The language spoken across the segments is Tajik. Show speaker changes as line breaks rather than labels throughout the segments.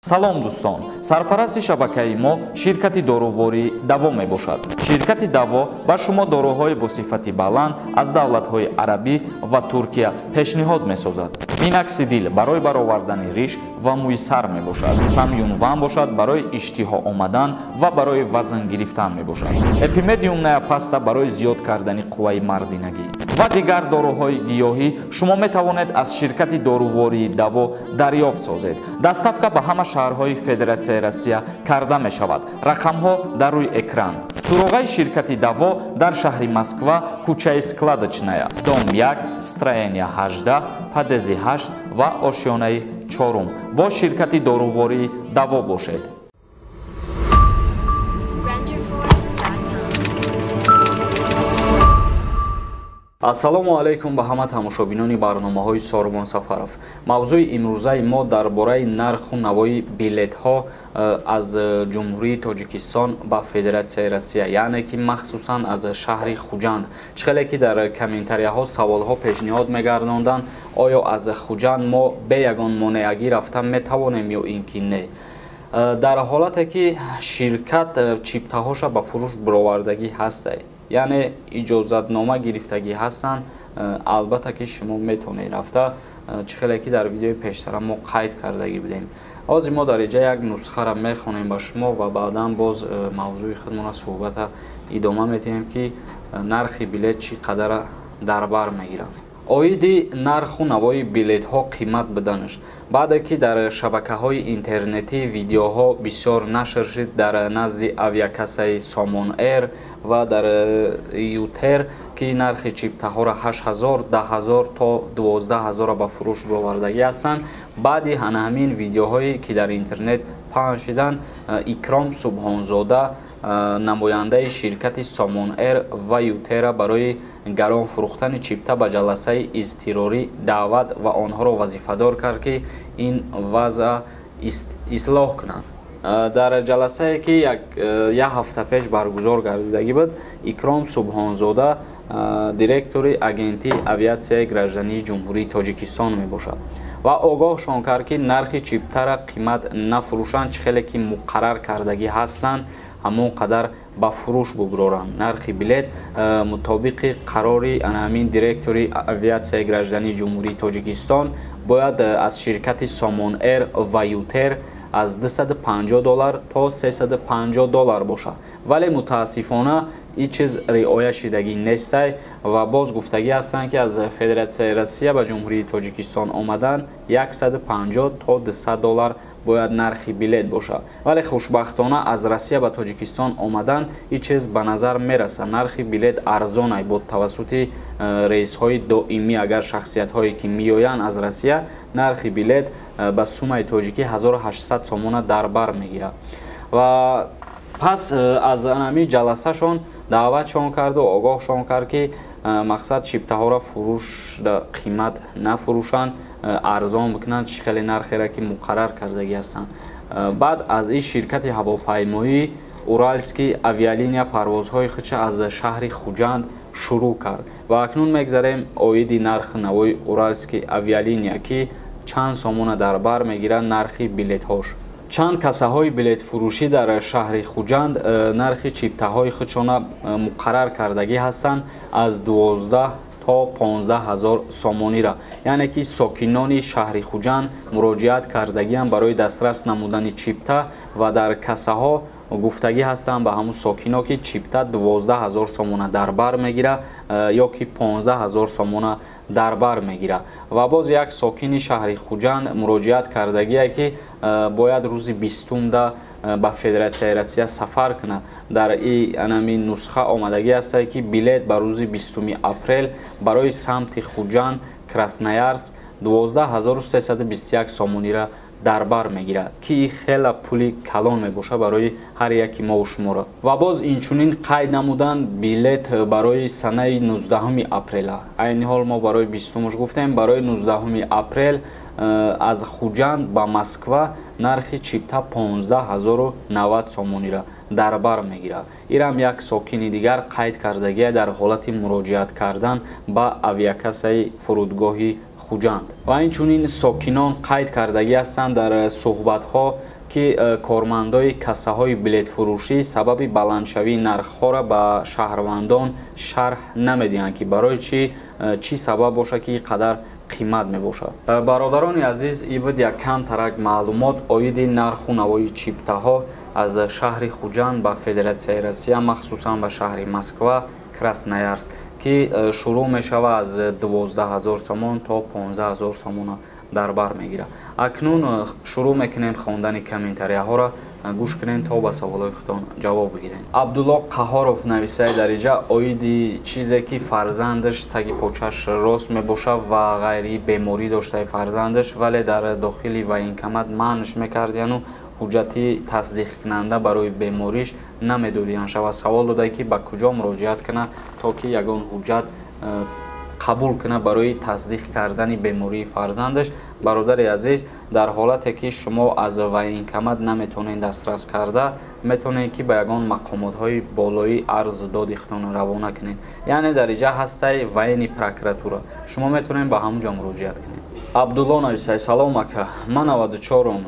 Салом дӯстон, сарпарасти шабакаи мо ширкати дорувории Даво мебошад. Ширкати Даво ба шумо доруҳои бо сифати баланд аз давлатҳои арабӣ ва Туркия пешниҳод месозад. Миноксидил барои баровардани риш ва мӯи сар мебошад. Самюнван бошад барои иштиҳо омадан ва барои вазн гирифтан мебошад. Эпимедиумная паста барои зиёд кардани қувваи мардинагӣ ва дигар доруҳои гиёҳӣ шумо метавонед аз ширкати дорувории Даво дарёфт созед. Доставка ба ҳама шаҳрҳои Федератсияи Россия карда мешавад. Рақамҳо дар рӯи экран. Суроғаи ширкати Даво дар шаҳри Москва, кӯчаи Складочная, дом 1, строение 18, подъезди 8 ва ошёнаи 4. Бо ширкати дорувории Даво бошед. Ассалому алайкум ба ҳама тамошобинони барномаҳои Сорбон Сафаров. Мавзӯи имрӯзаи мо дар бораи нарху навои билетҳо аз Ҷумҳурии Тоҷикистон ба Федератсияи Россия, яъне ки махсусан аз шаҳри Хуҷанд. Чӣ хеле ки дар комментарияҳо саволҳо пешниҳод мегардонданд, оё аз Хуҷанд мо бе ягон монеагӣ рафта метавонем ё ин ки не? Дар ҳолате ки ширкат чиптаҳоша ба фурӯш баровардагӣ ҳастад, яъне иҷозатнома гирифтагӣ ҳастанд, албатта ки шумо метавонед рафта, чӣ хеле ки дар видеои пештара мо қайд кардагӣ будем. Ҳозир мо дар инҷа як нусхаро мехонем ба шумо ва баъдан боз мавзӯи худмона суҳбата идома медиҳем, ки нархи билет чӣ қадара дар бар мегирад. Оиди нарху навои билетҳо қимат буданаш. Баъде ки дар шабакаҳои интернетӣ видеоҳо бисёр нашр шуд дар назди авиакассаи Сомон Эйр ва дар Ютер, ки нархи чиптаҳоро 8000, 10000 то 12000 ба фурӯш баровардагӣ ҳастанд. Баъди ҳамин видеоҳое ки дар интернет паҳн шуданд, Икром Субҳонзода, намояндаи ширкати Сомон Эйр ва Ютера, барои гарон фурӯхтани чипта ба ҷаласаи изтирорӣ даъват ва онҳоро вазифадор кард, ки ин вазъ ислоҳ кунанд. Дар ҷаласае ки як ҳафта пеш баргузор гардидагӣ буд, Икром Субҳонзода директори агентии авиатсияи граждании Ҷумҳурии Тоҷикистон мебошад ва огоҳшон кард, ки нархи чиптара қимат нафурӯшанд, чӣ хеле ки муқаррар кардагӣ ҳастанд, ҳамон қадар ба фурӯш бубуроранд. Нархи билет мутобиқи қарори ҳамин директори авиатсияи граждании Ҷумҳурии Тоҷикистон бояд аз ширкати Сомон Эйр ва Ютер аз $250 то $350 бошад. Вале мутаассифона ин чиз риоя шидагӣ нестай ва боз гуфтагӣ ҳастанд, ки аз Федератсияи Россия ба Ҷумҳурии Тоҷикистон омадан $150 то $200 бояд нархи билет бошад. Вале хушбахтона аз Россия ба Тоҷикистон омадан ин чиз ба назар мерасад. Нархи билет арзонай бо тавассути рейсҳои доимӣ, агар шахсиятҳое ки меоянд аз Россия, нархи билет ба суммаи тоҷикӣ 1800 сомона дар бар мегирад. Ва пас аз ҳамин ҷаласашон даъватшон карду огоҳшон кард, ки мақсад чиптаҳоро фурӯш қимат нафурӯшанд, арзон бикунанд, чӣ хеле нархеро ки муқаррар кардагӣ ҳастанд. Баъд аз ин ширкати ҳавопаймоӣ Уральский авиалиния парвозҳои худша аз шаҳри Хуҷанд шурӯъ кард. Ва акнун мегзарем оиди нархи навои Уральский авиалиния, ки чанд сомона дар бар мегирад нархи билетҳош. Чанд кассаҳои билетфурӯшӣ дар шаҳри Хуҷанд нархи чиптаҳои худшона муқаррар кардагӣ ҳастанд аз 12 то 15 000 сомонира. Яъне ки сокинони шаҳри Хуҷанд муроҷиат кардагиам барои дастрас намудани чипта ва дар кассаҳо гуфтагӣ ҳастанд ба ҳамун сокино, ки чипта 12 000 сомона дар бар мегирад ё ки 15 000 сомона дар бар мегирад. Ва боз як сокини шаҳри Хуҷанд муроҷиат кардагие, ки бояд рӯзи 20-да ба Федератсияи Россия сафар кунад. Дар анами нусха омадагӣ ҳастад, ки билет ба рӯзи 20 апрел барои самти Хуҷанд Красноярск 12 321 сомонира дар бар мегирад, ки хела пули калон мебошад барои ҳар яки мову шуморо. Ва боз инчунин қайд намуданд билет барои санаи 19 апрела. Айни ҳол мо барои 20-умш гуфтем, барои 19 апрел аз Хуҷанд ба Москва нархи чипта 15 090 сомонира дар бар мегирад. Ирам як сокини дигар қайд кардагия дар ҳолати муроҷиат кардан ба авиакассаи фурудгоҳи Хуҷанд. Ва инчунин сокинон қайд кардагӣ ҳастанд дар суҳбатҳо, ки кормандои кассаҳои билетфурӯшӣ сабаби баландшавии нархҳоро ба шаҳрвандон шарҳ намедиҳанд, ки барои чӣ сабаб бошад, ки ин қадар қимат мебошад. Бародарони азиз, ин буд як камтарак маълумот оиди нарху навои чиптаҳо аз шаҳри Хуҷанд ба Федератсияи Россия, махсусан ба шаҳри Москва, Красноярск, ки шурӯъ мешавад аз 12 000 сомон то 15 000 сомона дар бар мегирад. Акнун шурӯъ мекунем хондани комментарияҳоро, гӯш кунем то ба саволҳои худтон ҷавоб бигирем. Абдулло Қаҳоров нависаи дариҷа оиди чизе, ки фарзандаш таги почаш рост мебошад ва ғайри беморӣ доштаи фарзандаш, вале дар дохили военкомат манъш мекардияну ҳуҷҷати тасдиқкунанда барои бемориш намедодиянд шава. Савол додае, ки ба куҷо муроҷиат кунад, то ки ягон ҳуҷҷат қабул кунад барои тасдиқ кардани бемории фарзандаш. Бародари азиз, дар ҳолате ки шумо аз военкомат наметавонед дастрас карда, метавонед, ки ба ягон мақомотҳои болоӣ арзу доди худтонро равона кунед. Яъне дар инҷа ҳастаи военный прокуратура, шумо метавонед ба ҳамон ҷо муроҷиат кунед. Абдулло нависай: «Салом, ака, ман 94-ум,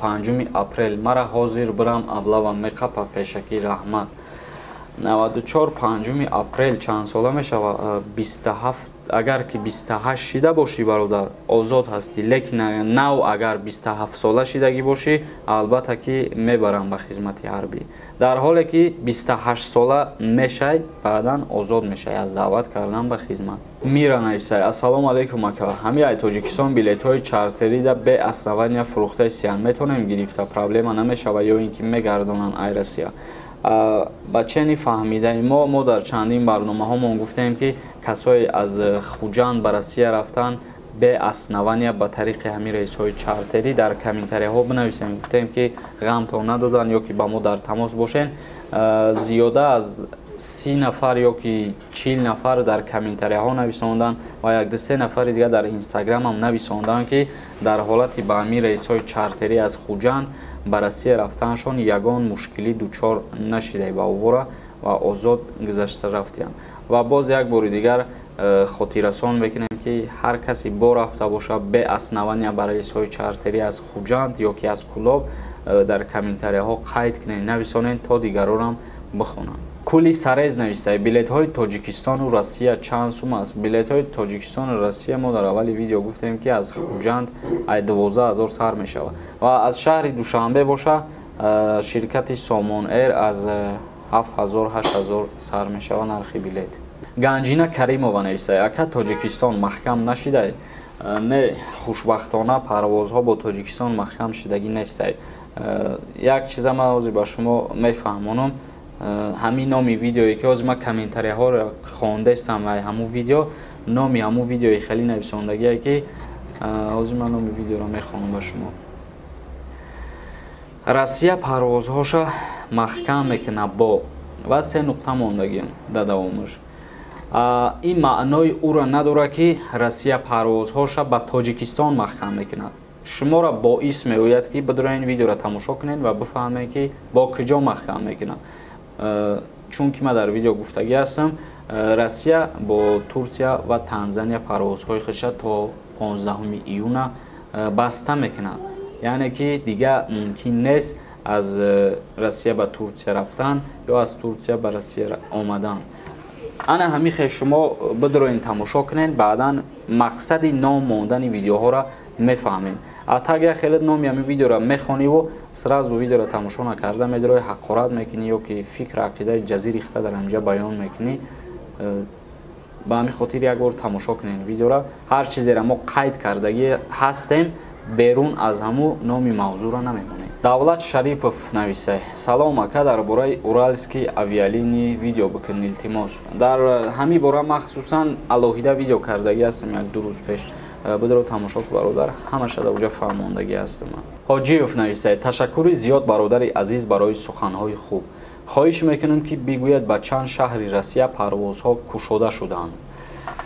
5 апрел, мара ҳозир бирам облава меқапа? Пешакӣ раҳмат». 94, 5 апрел чанд сола мешава? 27. Агар ки 28 шида бошӣ, бародар, озод ҳастӣ, лекин нав агар 27 сола шидагӣ бошӣ, албатта ки мебарам ба хизмати ҳарбӣ. Дар ҳоле ки 28 сола мешай, баъдан озод мешай аз даъват кардан ба хизмат. Мира нависай: «Ассалому алайкум, ака, ҳами ай Тоҷикистон билетҳои чартерида бе основания фурӯхтаи сиян, метавонем гирифта, проблема намешава ё ин ки мегардонанд ай Россия?» Ба чени фаҳмидаи мо дар чандин барномаҳомон гуфтем, ки касое аз Хуҷанд ба Россия рафтан бе основания ба тариқи ҳамин рейсҳои чартерӣ, дар комментарияҳо бинависем, гуфтем, ки ғамтон надоданд ё ки ба мо дар тамос бошен. Зиёда аз 30 нафар ё ки 40 нафар дар комментарияҳо нависонданд ва як ду се нафари дигар дар Инстаграмам нависонданд, ки дар ҳолати ба ҳамин рейсҳои чартерӣ аз Хуҷанд ба Россия рафтанашон ягон мушкилӣ дучор нашидай ба овора ва озод гузашта рафтиянд. Ва боз як бори дигар хотиррасон мекунем, ки ҳар касе бо рафта бошад бе основания ба рейсҳои чартерӣ аз Хуҷанд ё ки аз Кӯлоб, дар комментарияҳо қайд кунед, нависонед, то дигаронам бихонанд. Кули Сарез навистай: «Билетҳои Тоҷикистону Россия чанд сум аст?» Билетҳои Тоҷикистону Россия мо дар аввали видео гуфтем, ки аз Хуҷанд ай 12 000 сар мешавад ва аз шаҳри Душанбе боша, ширкати Сомон Эйр аз 7000, 8000 сар мешавад нархи билет. Ганҷина Каримова навистай: «Ака, Тоҷикистон маҳкам нашидай?» Не, хушбахтона, парвозҳо бо Тоҷикистон маҳкам шидагӣ нестай. Як чиза ман ҳозир ба шумо мефаҳмонам. Ҳамин номи видеое, ки ҳозир ман комментарияҳоро хондестам, ҳамун видео, номи ҳамун видеои хеле нависондагие, ки ҳозир ман номи видеоро мехонам ба шумо: «Россия парвозҳоша маҳкам мекунад бо» ва се нуқта мондагиам дар давомаш. Ин маънои ӯро надорад, ки Россия парвозҳоша ба Тоҷикистон маҳкам мекунад. Шуморо боис меояд, ки бидуроен видеоро тамошо кунед ва бифаҳмед, ки бо куҷо маҳкам мекунад. Чунки ман дар видео гуфтагӣ ҳастам, Россия бо Турсия ва Танзания парвозҳои худша то 15 июна баста мекунад, яъне ки дигар мумкин нест аз Россия ба Турсия рафтан ё аз Турсия ба Россия омадан. Ана ҳамин хел шумо бидроен, тамошо кунед, баъдан мақсади ном мондани видеоҳоро мефаҳмед. А так як хеле номи ҳамин видеоро мехониву сразу видеоро тамошо накарда медирои, ҳақорат мекунӣ ё ки фикр ақидаи ҷазири хита дар ҳамҷа баён мекунӣ. Ба ҳамин хотир як бор тамошо кунед видеоро. Ҳар чизеро мо қайд кардагӣ ҳастем, берун аз ҳамун номи мавзӯъро намемонем. Давлат Шарипов нависай: «Салом, ака, дар бораи Уральские авиалинии видео бикун, илтимос». Дар ҳамин бора махсусан алоҳида видео кардагӣ ҳастам як ду рӯз пеш, бидро тамошо ку, бародар, ҳамаша дар уҷа фаҳмондагӣ ҳастам. Ҳоҷиев нависай: «Ташаккури зиёд, бародари азиз, барои суханҳои хуб. Хоҳиш мекунем, ки бигӯяд, ба чанд шаҳри Россия парвозҳо кушода шудаанд?»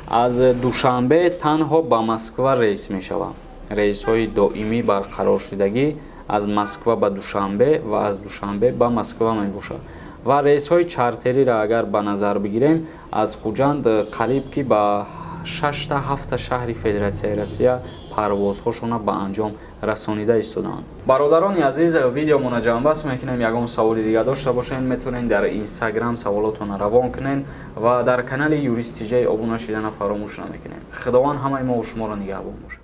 Аз Душанбе танҳо ба Москва рейс мешавад. Рейсҳои доимӣ барқароршудагӣ аз Москва ба Душанбе ва аз Душанбе ба Москва мебошад. Ва рейсҳои чартериро агар ба назар бигирем, аз Хуҷанд қариб ки ба шашта, ҳафта шаҳри Федератсияи Россия парвозҳошона ба анҷом Расонида истодаанд. Бародарони азиз, видеомона ҷамъбаст мекунем. Ягон саволи дига дошта бошед, метавонед дар Инстаграм саволотонро равон кунед ва дар канали Юрист Тиҷай обуна шидана фаромӯш намекунед. Худованд ҳамаи мо шуморо нигаҳбон бошад.